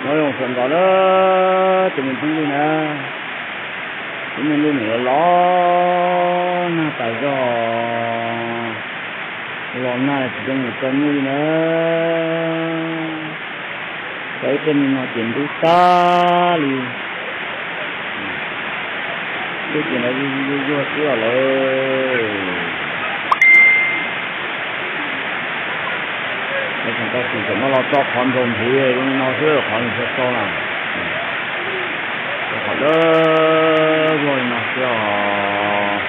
Nyob zoo sawv ntxov na, tus me phooj ywg na, tus me lub nws los los nag tas zog, los nag tsis zoo mus txog nyuj li na. Tau ib pliag li no ces ntub tag li, twb ces no yuag yuag xwb os lawm. Tau tus txawm muab los tso qhov nrau nrhiv zoo li no xwb, qhov nws tsis tau na. Qhov dawb vog li no xwb os.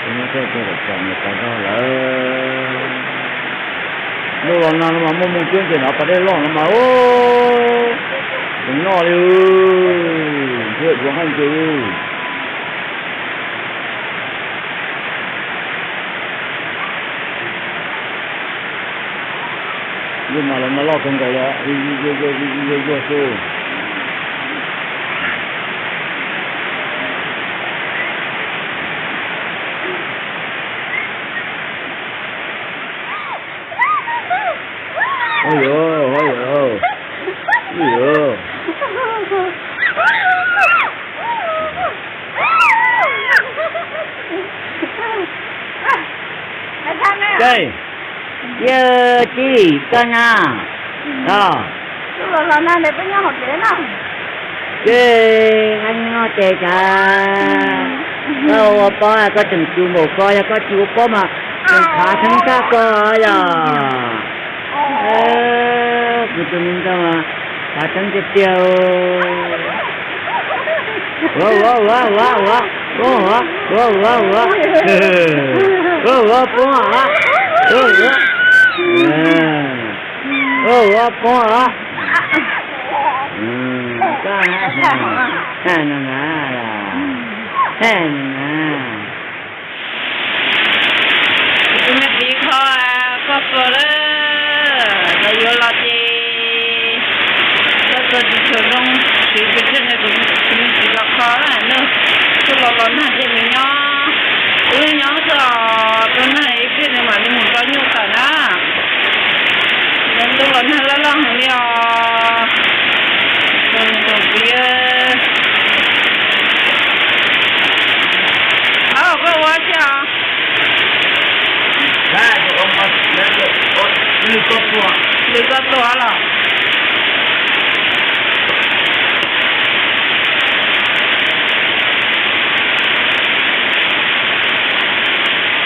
Nyob tej tus kom pom mus tas zog lawm. Ntuj los nag no mas muaj moo cuab ntses nrov pas dej loj no mas, tus noj li, ntxhiab duav haj nce li. Ntuj mas los nag loj kawg nkaus li, yuag yuag xwb. Ua yuav, ua yuav, ua yuav. Ces, yawg Tsis, koj na, o, ces koj nyob ces cas koj ua pob koj tseem tu npaum ko, yog koj tsis ua pob mas tseem khav theeb tshaj ko yog. Kuv tus me ntxhais mas khav theeb tiag tiag. Ua ua ua ua ua ua ua ua ua ua ua poob os, ua ua ua ua poob os. Koj no na, no na. Tus me txiv kho, koj txua lawm, lawv yuav los ces koj txua tsis tshua zoo, txiv pes tsawg ne, tus me txiv los kho na, ntuj los los nag ces nws nyob, wb nyob xwb os, tus nag ib pliag nws mam li mus tso nyuj tawm na. Ntuj los nag loj loj heev li os. Tus txiv, au, koj ua cas? Lwm koj tua los?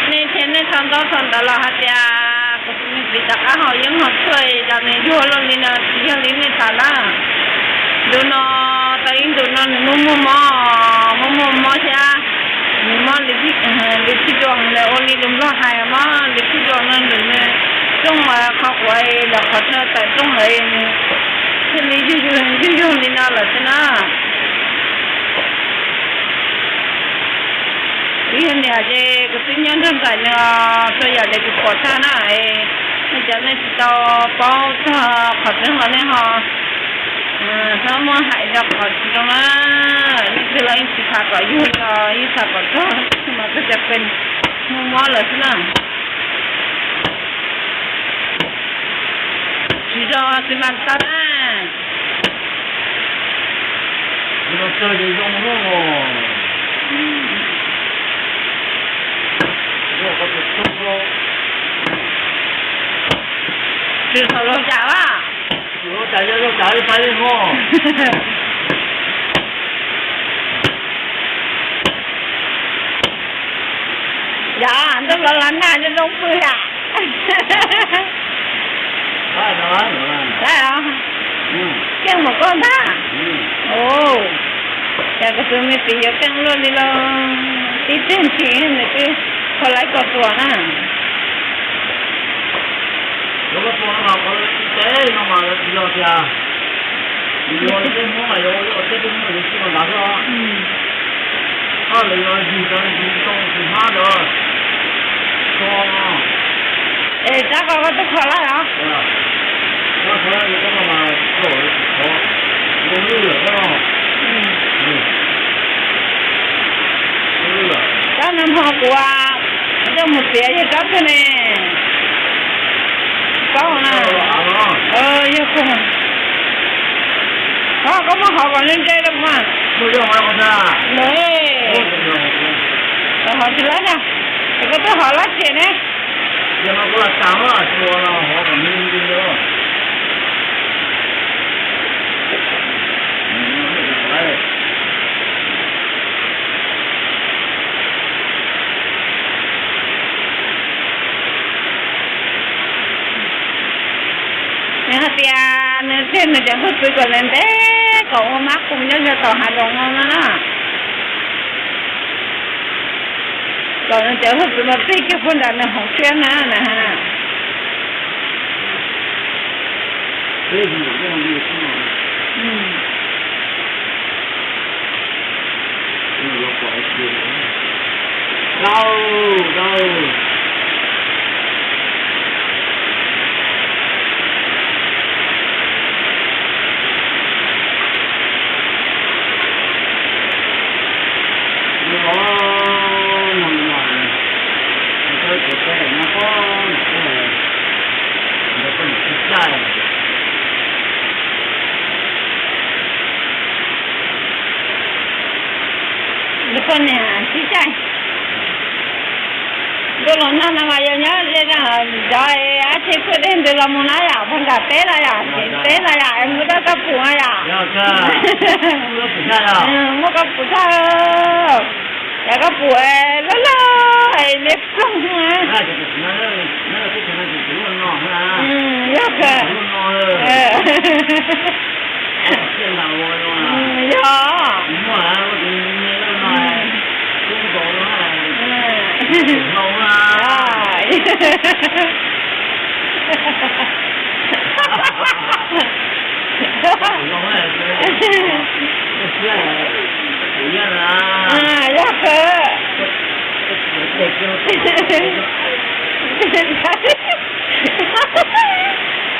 Nej thiab nej txhua ntawd txhua ntawd los hais tias kuv tus me txiv rov qab haus yeeb haus tshuaj los nws yuag luaj li no tsis yog li nej xav na. Ntu no, tau ib ntu no nws muaj muaj mob, muaj muaj mob thiab, nws mob li, li txhij dua, nws ua li lus Nplog hais mob li txhij dua no nws rooj mas qhov quav los qhov chaw tawm rooj lawm nws thiaj li yuag yuag li no lawm xwb na. Kuv yog niam ces kuv twb nyob nrog ntxais nws txhua yam li kuv pom tag na. Nej cov nej tsis tau paub txog qhov tseeb los nej ho txhob muab hais rau qhov tsis zoo na. Leej twg los yeej tsis xav kom yuag li os, yeej xav kom rog mas koj cov pes muaj mob lawm xwb na. Tsis zoo xwb mas tau na. Tsis tau zoo cas a. Yog ntuj los los nag zoo zoo pw yom. Keej mus koj ntag. Cas kuv tus me txiv yuav keej luaj li los, tib teg ntsis nws twb kho laib koj tua na. Es rab ko koj twb kho lawm los? Rab no hmo kuv coj mus txiav yog rab twg ne? Paub na. Yog koj. Koj muab hov kom ntse ntse rau kuv mas. Hov tsis lab na, es koj twb hov lab tiag ne. Nws hais tias nws tseg nws cov hwj txwv kom ntev ntev kom ua mab qus nyob ze tom hav zoov no na. Kom nws cov hwj txwv mas plig kiag puag nram nws hauv siab na na. Dau, dau. Poj niam sib caij. Ntuj los nag no mas yog nyob ze zog cov dab tsi pheej dej ntws los mus na yom, pheej nram teb los yom, tsev teb los yom, es mus rau koj pum no yom. Muab koj pum tshaj, yog koj pum loj loj es liab ploog. Yog kawg. Yog. Yog kawg.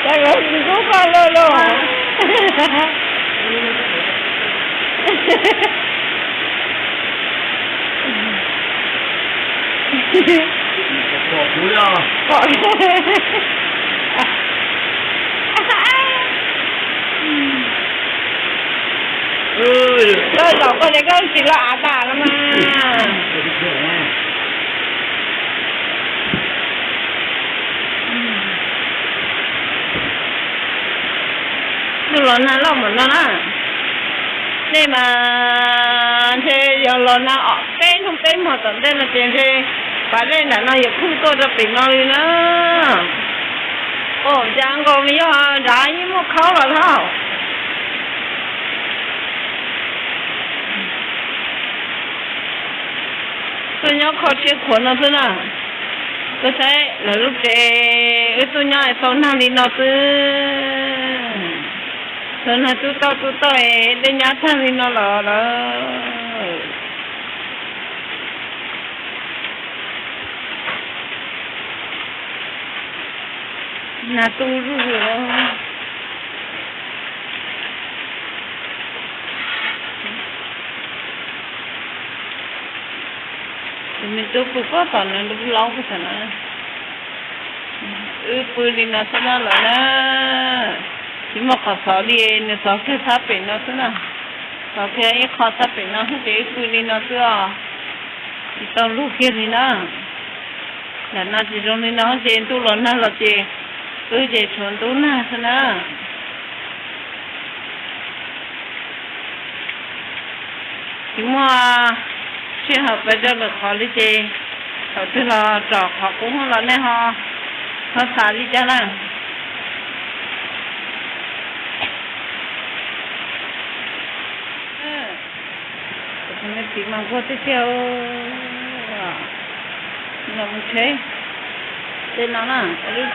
Tau los ntxub koj lauj lauj. Pom kuv li os. Koj zaum koj ces koj tsis los av tas los mas. Ntuj los nag loj npaum no na. Nej mas ntshe yog los nag peb hnub peb hmo tom ntej no ces ntshe pas dej nram no yuav khwb tuaj rau pem no li na. Ua cas nkaus yog nrad yeej muaj khaub los thauj. Tuaj nyob kho siab khuav no xwb na. Koj saib lawv lub tsev, wb tuaj nyob tau nag li no xwb. Tau nag tub tauj tub tauj es dej nyab tag li no los lawm. Nag tu zuj zus. Tus me tub pw pob tom nws lub laub puag tom no. Wb pw li no xwb na lawm na. Tsis muaj qhov xov li, nws xov kiag sab pem no xwb na. Xov kiag ib qho sab pem no xwb ces wb pw li no xwb os. Tsis tau lug kiag li na. Nram no tsis zoo li no ces ntuj los nag los ces wb ces tshuav ntub nag xwb na. Tsis muaj sij hawm pab rau lwm qhov li ces thaum twg los tsom qhov qub los nej ho txhob xav li cas na. Tus me txiv mas nquag tiag tiag. Los mus tsheb tej no na, lub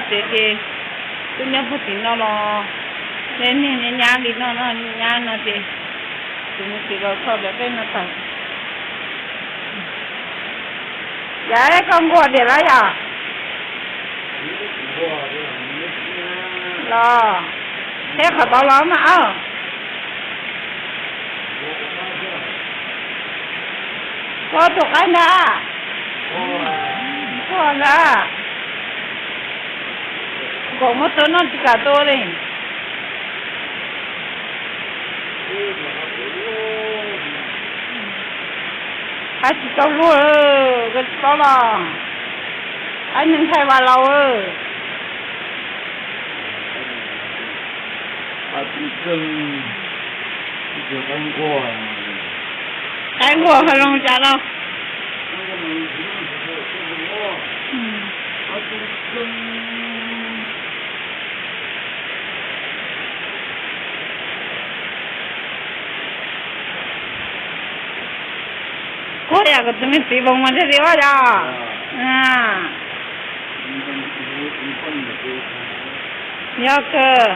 tsev ces twb nyob puag tim no los, tej niag nyab nyab li no no, nyab no ces tus me txiv los txog lawv tej no tag. Yog koj nquag tiag los yog? Los, tsheb qhov tod los mas. Koj tus qaib ntag. Koj ntag. Nkaum muab tua noj tsis kam tua li. Qab tsis tau luag, koj tsis paub los? Qab neeg thaij vas laus. Qaib nquag ho zoo cas no? Kuv yog kuv tus me txiv voos mas thiaj li ua yog. Yog kawg.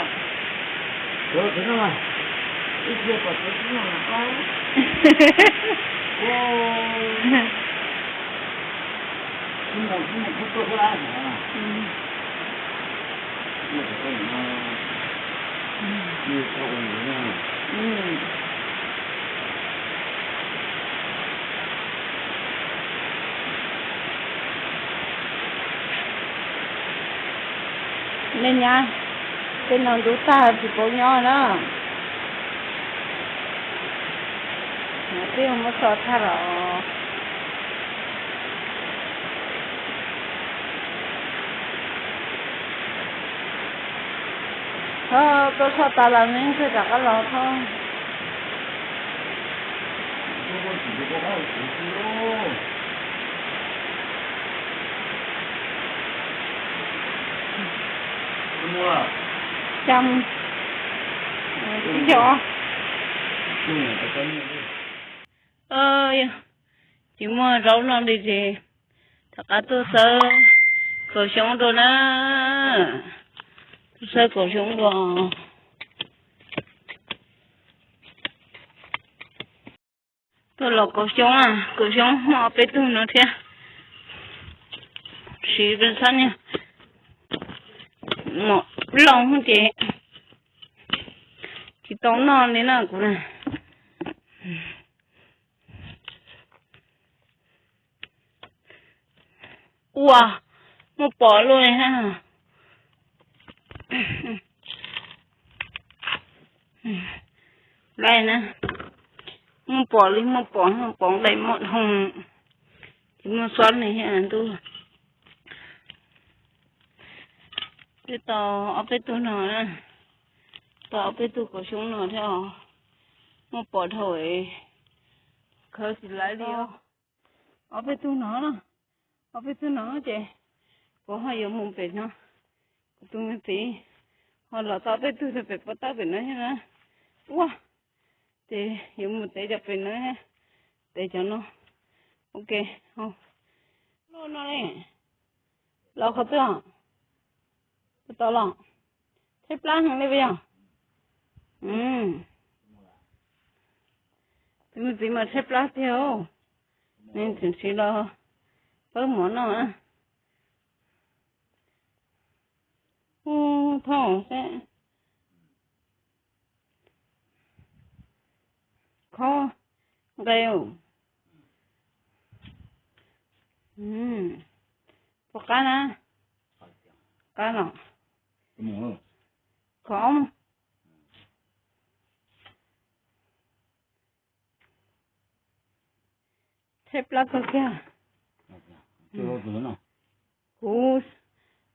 Me nyab, tej no ntub tag tsis paub nyob na. Twb muab tso tag los. Txhob tuaj txhoj tas los me ntxhais rov qab los txhob. Tsis muaj zaub noj li ces rov qab tuaj xawb kaum xyoob dua na. Tuaj xawb kaum xyoob dua. Tuaj los kaum xyoob, kaum xyoob muaj ob peb tug no thiab. Siv pes xab nyaj mom loj ces tsis tau noj li na kuv na. Ua, muaj pom luaj li ha. Lawm na, muaj pom li muaj pom, muaj pom nqaij muaj dhoo, tsis muaj xob li thiab ntuj. Twb tau ob peb tug no na, tau ob peb tug kaum xyoob no thiab os. Muaj pom dhau, khawb tsis laib li os. Ob peb tug no, ob peb tug no ces kuv ho yuav mus pem no. Kuv tus me txiv ho los tau ob peb tug rau pem pov tawb pem no thiab na. Ua, ces yuav mus tev cov pem no, tev cov no. Ok, no, los qhov twg? Puas tau los? Tshaib plab heev li puas yog? Tus me txiv mas tshaib plab tiag, nws tseem tsis los pab mov noj. Ub, thauj seb. Khob nqe. Puas qab na? Qab los. Khov. Tshaib plab kawg kiag. Kuv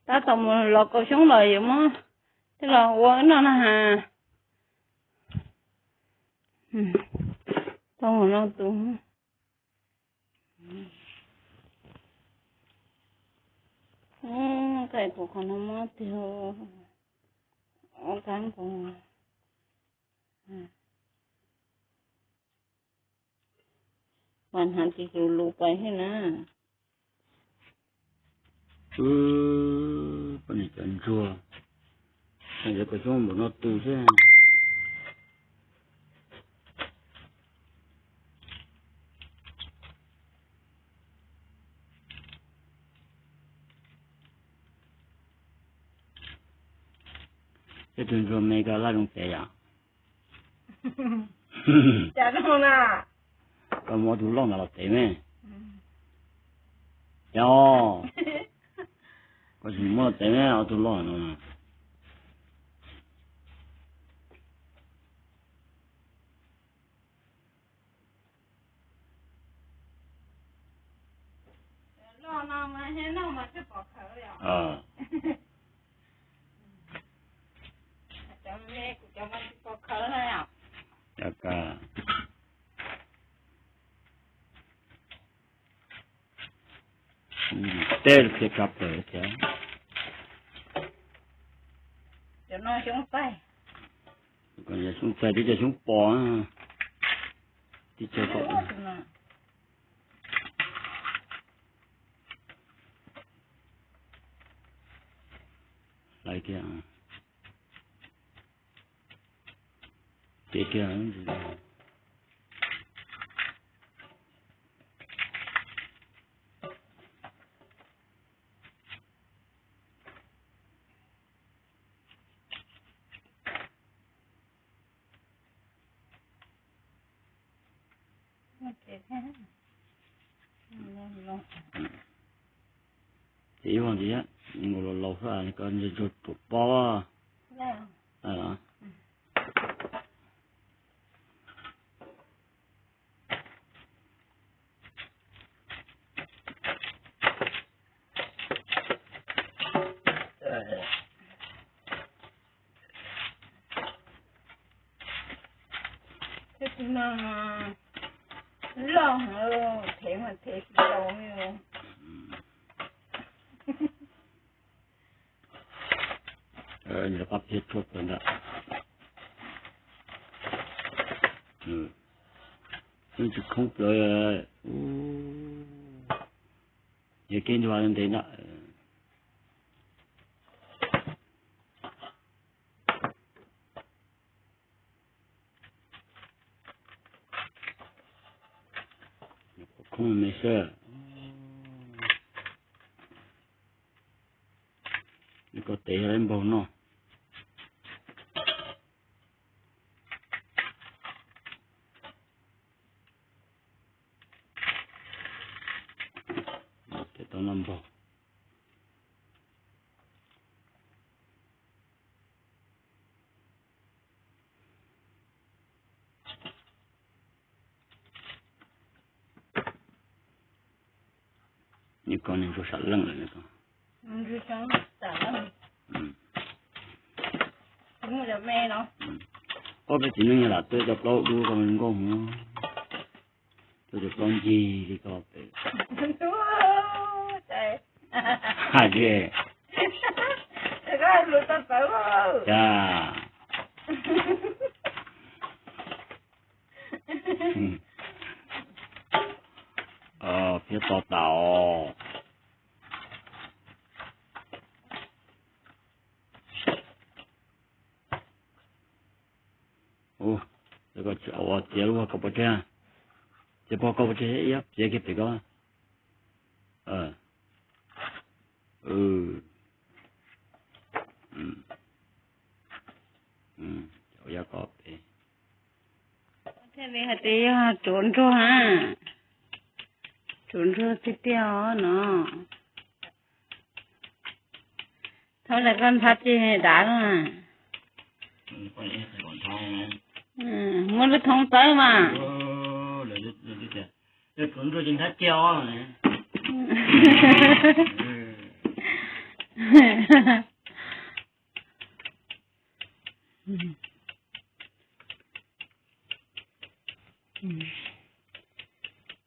tab tom mus los kaum xyoob los yuav muab coj los ua noj na has. Tau mus no tus. Nqaij kuv qhov no muab tiag, ob kab nkaus. Mas hnav tsis lus lus pais thiab na. Poj niam cov ntsuag, yog koj xyoob npaum no tu xwb. Peb tug ntsuag me koj laj zoo tev yom? Cas no na? Koj muab tus loj ntawd los tev me. Yog, koj tsis muab los tev me ob tug loj no. Tej qhia tso plaws thiab. Xyoob txaij, tib co xyoob pos, tib co kom hlais kiag, cev kiag. Ces ib vo ntxiv, mus laus laus xwb, koj ntsia tsuag tsuag pob. Tus no loj heev, thev mas thev tsis tau li. Rov qab phiab tshuaj pawg ntawd. Yeej tsis khoob plaws. Yog kev ntuag ntev ntag. Khoob me xwb. Koj tev yog lawv npaug noj. Tes tau noj npaug. Nws koj nws ntsuag sam leej lawm nws koj. Ob peb txiv neej yog lam tuaj cov plaub dub koj nkauj hwv. Tuaj cov plaub ncig li koj pem. Hais tias, cas, phiab to tas os. Ua, koj tsis ua tiav lub kaum pov tseg, ces pog kaum pov tseg ib yam tiav kiag pem koj. Ua yam koj pem. Thiaj li hais tias yog tsuav ntsuag na, tsuav ntsuag tiag tiag os no. Thaum ntawd koj ntxhab ces dav na. Muab lub thoob txawb mas.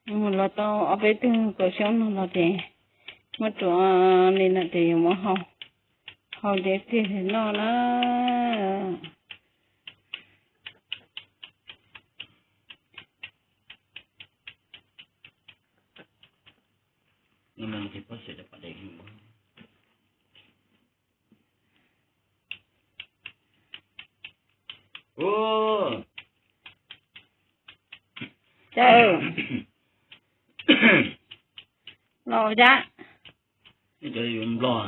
Mus los tau ob peb tug kaum xyoob no los ces muab rua li no ces yuav muab hau, hau ces tiag noj na. Caw, los cas? Yuav nplog,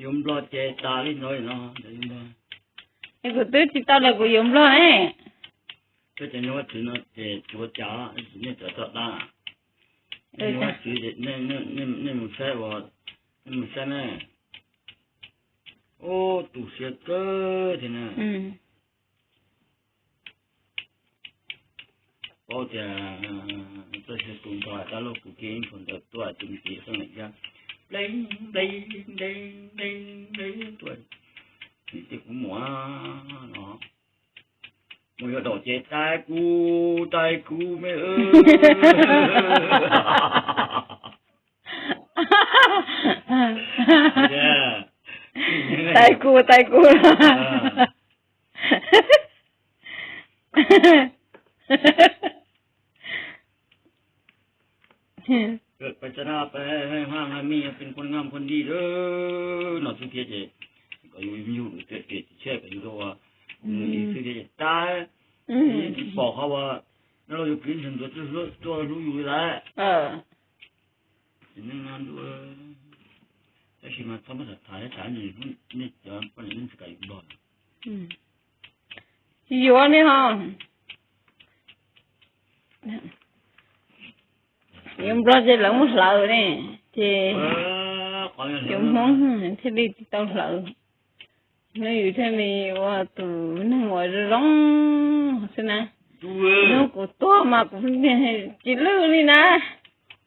yuav nplog ces tas li ntawd no. Es kuv twb tsis tau lawm, kuv yuav nplog ne. Cov nyuj vaj tswv no ces tsis ua cas, nej txawm txog dab. Nyuj vaj tswv, nej mus saib, nej mus saib ne. Ub, tu siab kawg thiab na. Paub tias Txoj sia tus ntog dab laug kuv kiag ib nthua ntawd tuaj ces nws tiv xeeb lawm thiab, nplej nplej nplej nplej nplej tuaj. Nws tias kuv muam no, mus yog daum ces tais kuv tais kuv me. Tais kuv tais kuv. ไปจะน่าไปให้ห้างให้มีเป็นคนงามคนดีเด้อ no xwb thiab ces kom yus yug tias tias tsis tsheb kom yus rau xwb thiab ces tab tsis pom qhov uas nyob rau yus kwv ntshe ntxuav txoj hlub tuaj hlub yus li lawm. Tsis neej no ntuj, tab sis mas txhob muab tham tham thiab tsam nej cov poj niam nej tsis kam yus nplog. Tsis yuav li ho. Yuav nplog ces lawv muab hlawv ne, ces cov Hmoob thiaj li tsis tau hlawv. Hnub yus thiaj li ua tus neeg uas zoo zoo xwb na. Hnub kuv tuag mas kuv tsis lwj li na,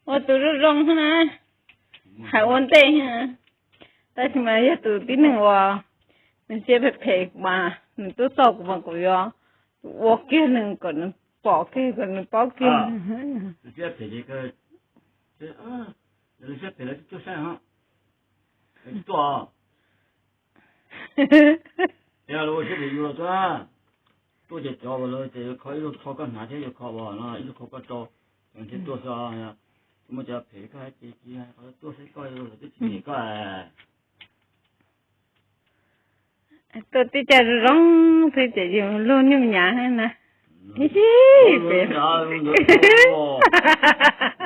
ua tus zoo zoo xwb na, hais ua ntej. Tab sis mas yog tus tib neeg uas nws siab phem phem mas nws tuaj txog kuv mas kuv yuav ua kiag nws kom nws pom kiag kom nws paub kiag. Siab phem ces, siab phem lawv tsis tuaj saib, tuaj. Yog lawv ua siab phem yus los tuaj, tuaj ces cov uas lawv ces yuav kho ib lub kho koj hnav thiab yuav kho uas no ib lub kho koj rau, thiaj tuaj xwb. Muaj cov phem koj ces tsis hais qhov tuaj saib koj, lawv twb tsis nyiam koj. Tuaj tib co zoo zoo xwb ces yus luag nyuj nyav na.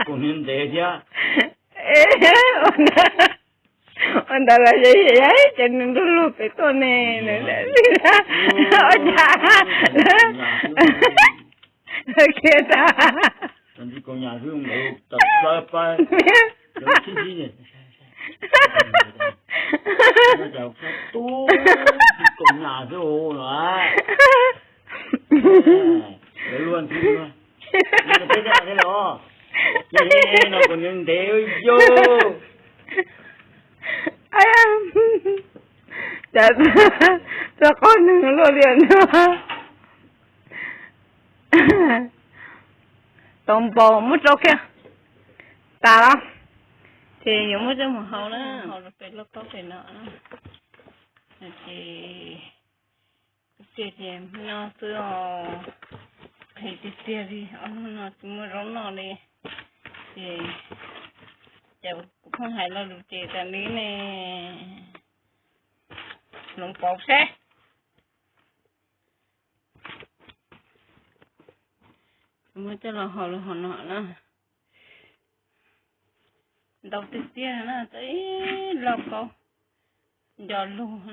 Kuv niag ntev thiab. Ua ntawd los yog ces nws luag luag pem tuaj ne, ua cas kiag tas. Tub, tsis koom nyam xwb los. Lawv luag ntxhi, peb caj thiab los. Ces no kuv niag ntev yog. Cas txog qhov nws luaj li no. Tau npaum muab rau kiag tas los, ces yuav muab coj mus hau na, hau rau pem lauj kaub pem no. Ces kuv tiag ces no xwb os, qhis tiag tiag li, ob hnub no tsis muaj zaub noj li. Ces, ces kuv pheej hais lo lus ces tas li ne, hloov pauv seb. Muab coj los hau los hauv no na. Ntau tiag tiag na, txawm ib lauj kaub nco lug.